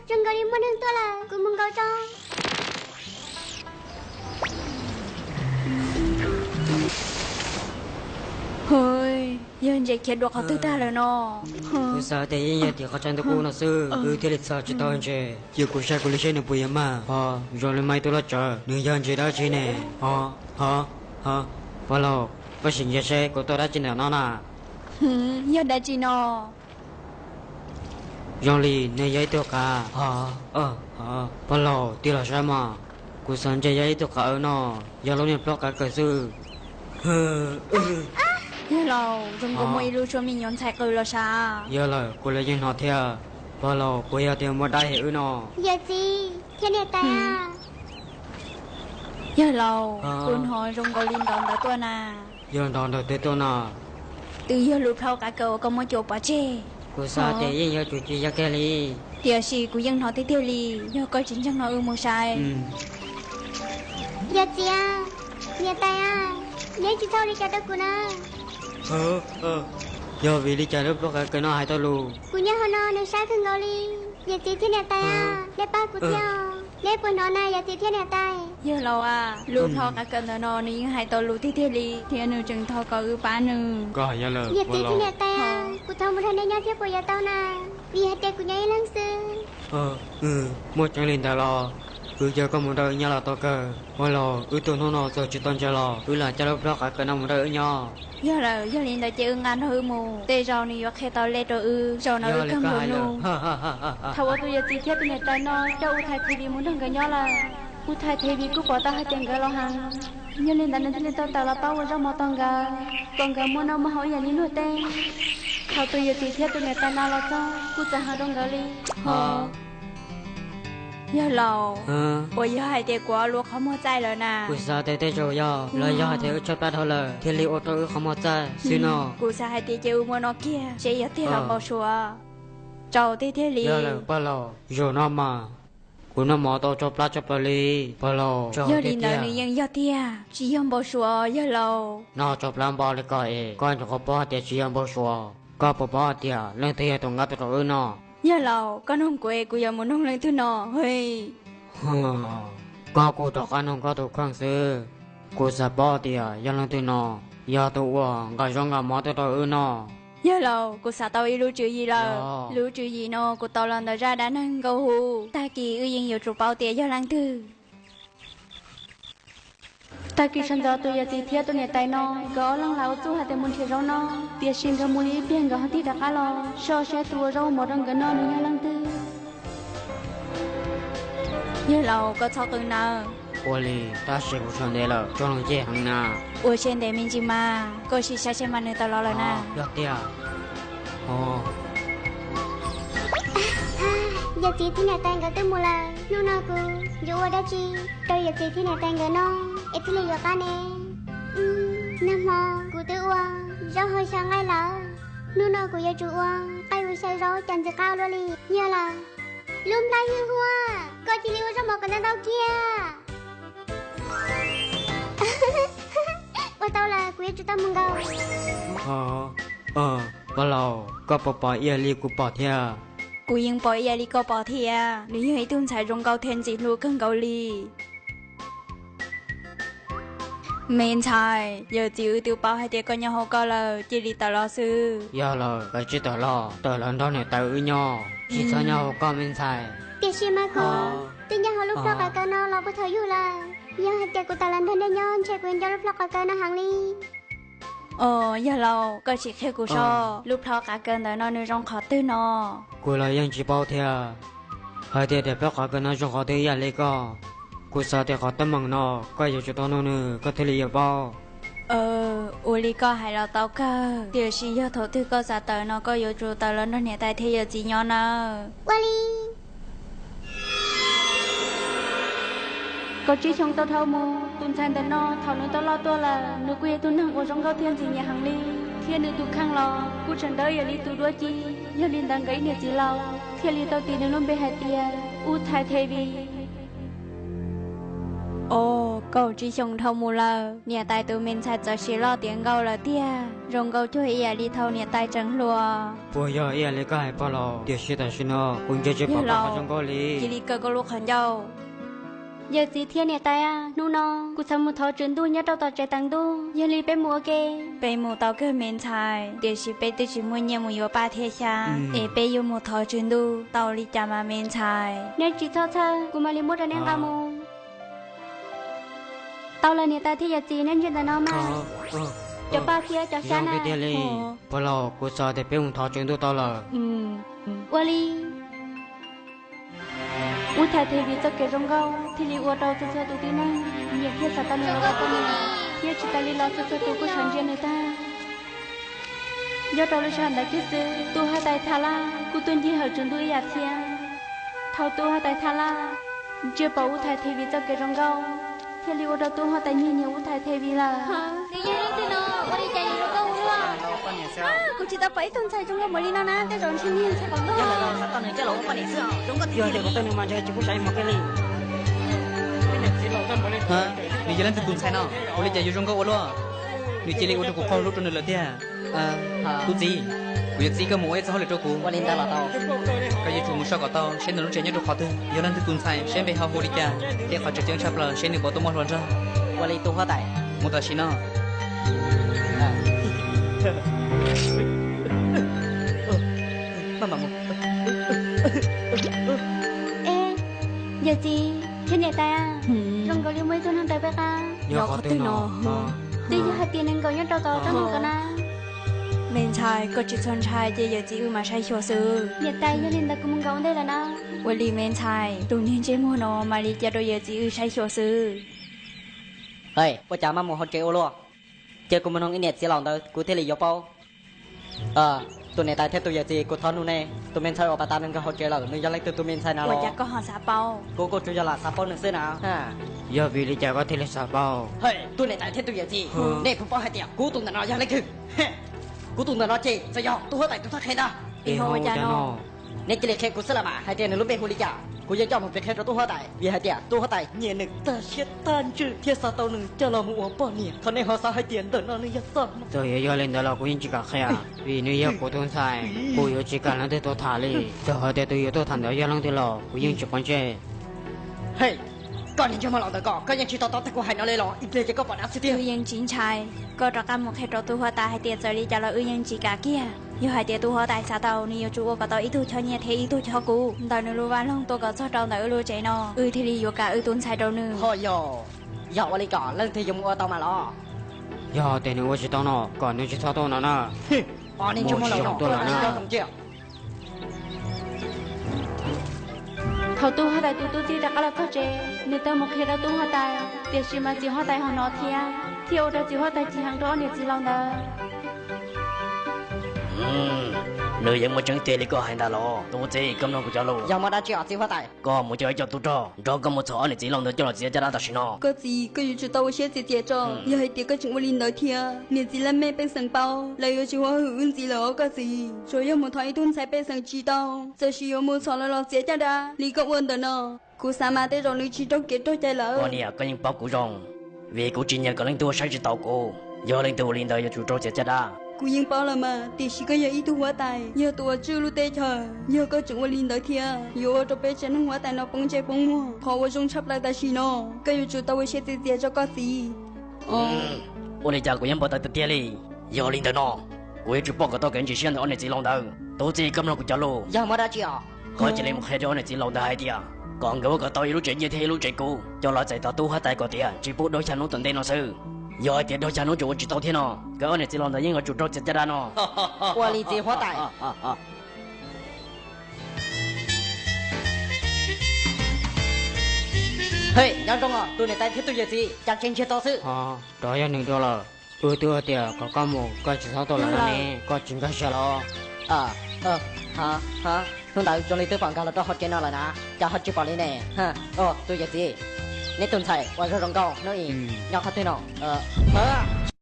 Zoo nkaus li muaj neeg tuaj lawm, kuv mus nkaum tso. Hwj, yog ntses khiav dua qhov twg tag lawm no? Kuv xav tias yeej yog tim qhov chaw ntuj kub no xwb, wb thiaj li txhom tsis tau ntses. Cia kuv saib kuv li seb nws puas yuav mag. Ho, zoo li muaj ib tug loj tsawv, nws yog ntses dab tsi ne? Ho, ho, ho, pog laus, koj sim ntsia seb kuv tuaj dab tsi ntawm no na. Yog dab tsi no? Zoo li nws yog ib tug qav. Ho, ho, pog laus, tig los saib mas. Kuv xav ntsia yog ib tug qav no, yog lub niag plaub qav kaws xwb. Yawg laus, zoo nkaus muaj ib lub tshuab me nyuam ntxhais qw los sav. Yog lawm, kuv los yeej hnov thiab. Pog laus, puas yog tias muaj dab hem wb no? Yawm txiv thiab niam tais. Yawg laus, kuv hnov zoo nkaus li nrov ntawd tuaj na. Yog nrov ntawd twg tuaj na? Twb yog lub plaub qav kaws uas koj muab cua pov tseg. Kuv xav tias yeej yuav tsum tsis yog kiag li. Tiam sis kuv yeej hnov tiag tiag li, yog koj tsis ntseeg no wb mus saib. Yawm txiv, niam tais, neb tsis txhob ua li cas rau kuv na. Yog vim li cas lub plaub qav kaws no hais tau lus? Kuv nyob hauv no nws saib kawg nkaus li. Yawm txiv thiab niam tais, neb pab kuv thiab. Neb puas hnov na yawm txiv thiab niam tais? Yawg laus a, lub plaub qav kaws ntawm no nws yeej hais tau lus tiag tiag li thiab nws tseem thov kom wb pab nws. Yawm txiv thiab niam tais, kuv thov mus nrog neb nyob thiab puas yuav tau na? Vim hais tias kuv nyob ib leeg xwb. Muaj tseeb li ntawd los? Wb caw koj mus nrog wb nyob los tau kawg. Ua los wb tuaj hnub no txawm tsis tau ntses los wb lam coj lub plaub qav kaws no mus nrog wb nyob. Yog lawm, yog li ntawd ces wb nqa nrog wb mus, tej zaum nws yuav qhia tau lej rau wb, zaum no wb kawg nkaus nug. Thaum uas tus yawm txiv thiab tus niam tais no coj U Thai Thev Vis mus nrog nkawd nyob lawm, U Thai Thev Vis kuj pom tau hais tias nkawd laus heev. Yog li ntawd nws thiaj li tau tawm los pab ua zaub mov rau nkawd, kom nkawd muaj noj muaj haus ib yam li luag tej. Thaum tus yawm txiv thiab tus niam tais no los txog kuj txawm hais rau nkawd li. Yawg laus, puas yog hais tias kuv ob lub qhov muag txaij lawm na? Kuv xav tias tej zaum yog, los yog hais tias wb tshaib plab dhau lawm thiaj li ua rau wb qhov muag txaij xwb no. Kuv xav hais tias cia wb muab noj kiag seb yog tiag los npau suav. Tsaus tiag tiag li. Yog lawm pog laus, zaum no mas kuv noj mov tau tsau plab tsau plaws li pog laus. Yog li ntawd nws yeej yog tiag, tsis yog npau suav yawg laus. Noj tsau plab npaum li ko es koj nyuam qhuav paub hais tias tsis yog npau suav, koj puas paub hais tias leej twg yog tus nqa tuaj rau wb noj? Yawg laus, koj noog kuv es kuv yuav mus noog leej twg no? Koj kuj rov qab noog koj tus kheej xwb. Kuv xav paub tias yog leej twg no yog tus uas nqa zaub nqa mov tuaj rau wb noj. Yawg laus, kuv xav tau ib lub tswv yim lawm. Lub tswv yim no kuv tau los ntawm zaj dab neeg Nkauj Hu. Tag kis wb yeej yuav tsum paub tias yog leej twg. Tag kis sawv ntxov tus yawm txiv thiab tus niam tais no nkawd ob leeg lam ua txuj hais tias mus nrhiav zaub noj, tiam sis nkawd mus li ib pliag nkawd ho tig rov qab los soj seb tus ua zaub ua mov rau nkawd noj nws yog leej twg. Yawg laus, koj txhob qw nawb. Ua li, tab sis kuv sawv ntev lawm, tsob hlau cem heev na. Ua siab ntev me ntsis mas, koj sim saib seb mas nws tawm los lawm na. Yog tiag. Yawm txiv thiab niam tais nkawd twb mus lawm, hnub no kuv yuav ua dab tsi rau yawm txiv thiab niam tais nkawd noj es thiaj li yuav qab ne? Nag hmo kuv twb ua zaub hau xyaw nqaij lawm, hnub no kuv yuav tsum ua nqaij ua xyaw zaub cov ntxim qab ua luaj li. Yog lawm, lub nplhaib hwj huam, koj cia li ua zaub mov kom ntau ntau kiag. Ua tau lawm, kuv yuav tsum tau mus nkaum. Pog laus, koj puas pom ib yam li kuv pom thiab? Kuv yeej pom ib yam li koj pom thiab, nws yog ib tug ntxhais zoo nkauj thiab ntxim hlub kawg nkaus li. Me ntxhais, yawm txiv wb twb paub hais tias koj nyob hauv koj lawm, cia li tawm los xwb. Yog lawm, koj tsis tawm los, tawm los nrog niam tais wb nyob, tsis txhob nyob hauv koj me ntxhais. Tiam sis mas kuv twb nyob hauv lub plhaub qav kaws no los puag thaum yug lawm, yog hais tias kuv tawm los nrog nej nyob ntshe kuv yuav nco lub plhaub qav kaws no heev li. Os, yawg laus, koj sim qhia kuv seb lub plhaub qav kaws ntawm no nws zoo qhov twg no. Kuv los yeej tsis paub thiab hais tias daim plhaub qav kaws no zoo qhov twg ib yam li koj. Kuv xav tias qhov teeb meem no koj yuav tsum tau nug nws koj thiaj li yuav paub. Ua li koj hais los tau kawg, tiam sis yog thaum twg koj xav tawm no koj yuav tsum tawm los nrog niam tais thiab yawm txiv nyob nawb. Ua li. Kaum tsib xyoo tau dhau mus, tus ntxhais ntawm no thaum nws tau loj tuaj lawm, nws kuj yog tus neeg uas zoo nkauj thiab ntxim nyiam heev li, thiab nws tus kheej los kuj tseem ntawd ib yam li tus duab ci. Yog li ntawd nkawd ib niam txiv laus thiaj li tau tis nws lub npe hais tias Ub Thai Thev Vis. Au, kaum tsib xyoos dhau mus lawm, niam tais tus me ntxhais txawm sim loj tiav nkauj lawm tiag, zoo nkauj cuag ib yam li thaum niam tais tseem hluas. Puas yog ib yam li koj hais pog laus? Tiam sis tam sim no kuv ntsia tsis pom koj zoo nkauj li. Cia li kaw koj lub qhov ncauj. Yawm txiv thiab niam tais, hnub no kuv xav mus thov Tswv Ntuj nyob rau tom tsev teev Ntuj, yog li peb mus ua ke. Peb mus tau kawg me ntxhais, tiam sis peb twb tsis muaj nyiaj mus yuav paj thiab xya, es peb yuav mus thov Tswv Ntuj tau li cas mas me ntxhais? Neb tsis txhob txhawj, kuv mam li muab rau neb nqa mus. Tau lawm niam tais thiab yawm txiv, neb ntsia ntawm no mas. Cov paj thiab cov xyab na. Pog laus, kuv xav tias peb mus thov Tswv Ntuj tau lawm. Ua li. Ub, Thaiv Thev Viv txoj kev zoo nkauj thiaj li ua rau txhua txhua tus tib neeg nyiam thiab xav tau nws los ua poj niam, thiab tsis tas li los txhua txhua tus kuj sawv ntsia nws tag. Nyob rau lub sij hawm ntawd kiag xwb, tub huab tais Tha Laj kuj tuaj ncig hawm Tswv Ntuj ib yam thiab. Thaum tub huab tais Tha Laj ntsia pom Ub, Thaiv Thev Viv txoj kev zoo nkauj, thiaj li ua rau tub huab tais nyiag nyiam Ub, Thaiv Thev Viv lawm. Nws yog leej twg no? Ua li cas yuav zoo nkauj ua luaj? Kuv tsis tau pom ib tug ntxhais zoo nkauj npaum li no na, tej zaum ntshe nws yog ntxhais pom nkauj. Yog tias kom tau nws mas ntshe tsis pub saib hmo qij li. Nws yog leej twg tus ntxhais no? Ua li cas yuav zoo nkauj ua luaj? Nws cia li ua rau kuv qaug hlub rau nws lawm tiag. Tub txiv, kuv yuav txib koj mus ua ib txoj hauj lwm rau kuv. Koj yuav tsum mus soj kom tau seb nws lub tsev nyob rau qhov twg, yog leej twg tus ntxhais, seb npe ho hu li cas, thiab qhov tseem ceeb tshaj plaws seb nws puas tau muaj hluas nraug. Ua li tus huab tais, mus tam sim no. Yawm txiv thiab niam tais, zoo nkaus li muaj ib tug neeg raws peb qab nyob qhov twg no. Twb yog hais tias nws nkaum nyob rau tom tsob ntoo ko na. Me ntxhais, koj tsis txhob ntshai, cia yawm txiv wb mam saib xyuas xwb. Niam tais, yog li ntawd kuv mus nkaum ua ntej lawm na. Ua li me ntxhais, tus niag ntsej muag no mam li cia rau yawm txiv wb saib xyuas xwb. Ua cas maj mus hauv tsev ua luaj? Cia kuv mus nug ib niam txiv laus ntawd kuv thiaj li yuav paub. Tus niam tais thiab tus yawm txiv, kuv thov nug nej, tus me ntxhais uas pas tas nws nkaum hauv tsev lawm, nws yog leej twg tus me ntxhais na los? Ua cas koj ho xav paub? Kuv kuj tsuas yog lam xav paub nws xwb na. Yog vim li cas koj thiaj li xav paub? Tus niam tais thiab tus yawm txiv, nej puas paub hais tias kuv tus ntawm no yog leej twg? Kuv tus ntawm no ces txawm yog tub huab tais tus thawj qhia ntag. Neb cia li qhia kuv xwb los mas, hais tias nws lub npe hu li cas, kuv yeej coj mus piav qhia rau tub huab tais, vim hais tias tub huab tais nyiam nws tag siab tag ntsws thiab xav tau nws coj los mus ua poj niam. Thov nej ho xav hais tias ntawm no nws yog txoj hmo. Txawm yuav yog li ntawd los kuv yeej tsis kam qhia, vim nws yog kuv tus ntxhais, kuv yuav tsis kam leej twg tuaj tham li. Txawm hais tias tus yuav tuaj tham ntawd yog leej twg los kuv yeej tsis quav ntsej. Hej, koj niag ntsej muag laus ntawm ko, koj yeej tsis to taub tag kuv hais no li los? Ib pliag ces koj pom dab xwb tiag. Wb yeej tsis ntshai, koj rov qab mus qhia rau tub huab tais hais tias txawm li cas los wb yeej tsis kam kiag. Yog hais tias tub huab tais xav tau, nws yuav tsum ua kom tau ib tug choj nyiaj thiab ib tug choj kub ntawm nws lub vaj loog tuaj kom txog rau ntawm wb lub tsev no, wb thiaj li yuav kam wb tus ntxhais rau nws. Ho yog, yog ua li ko leej twg yuav mus ua tau mas los? Yog tias nws ua tsis tau no, kom nws tsis txhob tuaj no na. Os, niag ntsej muag laus no, tuaj no na. Thaum tub huab tais tus tub txib rov qab los txog tsev, nws tau mus qhia rau tub huab tais, tiam sis mas txiv huab tais ho hnov thiab, thiaj ua rau txiv huab tais chim heev rau ob niam txiv laus ntawd. Nws yeej muaj tseeb tiag li koj hais ntag los? Tus txiv, koj mloog kuv cov lus. Yog muaj dab tsi os txiv huab tais? Koj mus coj ib co tub rog nrog koj mus txhom ob niam txiv laus ntawd coj los txiav caj dab tam sim no. Koj txiv, koj yuav tsum tau ua siab txias txias tso. Yog hais tias koj tseem ua li ntawd thiab, niam txiv laj mej pej xeem paub, lawv yuav tsis ua hwm wb ntxiv lawm os koj txiv. Tsuas yog mus thov ib tug ntxhais pej xeem tsis tau, txawm sis yuav mus txhom lawv los txiav caj dab li koj ua ntawm no. Kuv xav mas tej zaum nws tsis raug kev raug cai lawm. Koj niam, koj yeej paub kuv zoo, vim kuv tsis nyiam kom leej twg ua saib tsis taus kuv. Yog leej twg ua li ntawd yuav tsum raug txiav caj dab. Kuv yeej paub lawm mas, tiam sis koj yog ib tug huab tais, yog tus uas tswj lub teb chaws. Yog koj tseem ua li ntawd thiab, yuav ua rau peb tsev neeg huab tais no poob ntsej poob muag. Qhov uas zoo tshaj plaws tam sim no, koj yuav tsum tau ua siab txias txias tso koj txiv. Ua li cas kuv yeej npau taws tiag tiag li. Yog li ntawd no, kuv yuav tsum pom kom tau kev ntseeg siab ntawm ob niam txiv laus ntawd. Tus txiv, koj mloog kuv cov lus. Yog muaj dab tsi os? Koj cia li mus qhia rau ob niam txiv laus ntawd hais tias kom nkawd ua kom tau ib lub tsev nyiaj thiab ib lub tsev kub, coj los txais tos tub huab tais kom tias tsis pub daug xya hnub tom ntej no xwb. Yog hais tias daug xya hnub tseem ua tsis tau thiab no, nkawd ob niam txiv laus ntawd yeej yuav tsum raug txiav caj dab no. Ua li txiv huab tais. Hej, nyob zoo os tus niam tais thiab tus yawm txiv, cas tseem ntsiag to xwb. Rov yog nws dua lawm. Wb twb hais tias kom koj mus koj tsis txhob tuaj lawm no ne, koj tsis nkag siab los? Hnub ntawd zoo li twb pom nkag los rau hauv tsev no lawm na, cas ho tsis pom li ne? Tus yawm txiv, neb tus ntxhais uas zoo zoo nkauj hnub i nyob qhov twg no?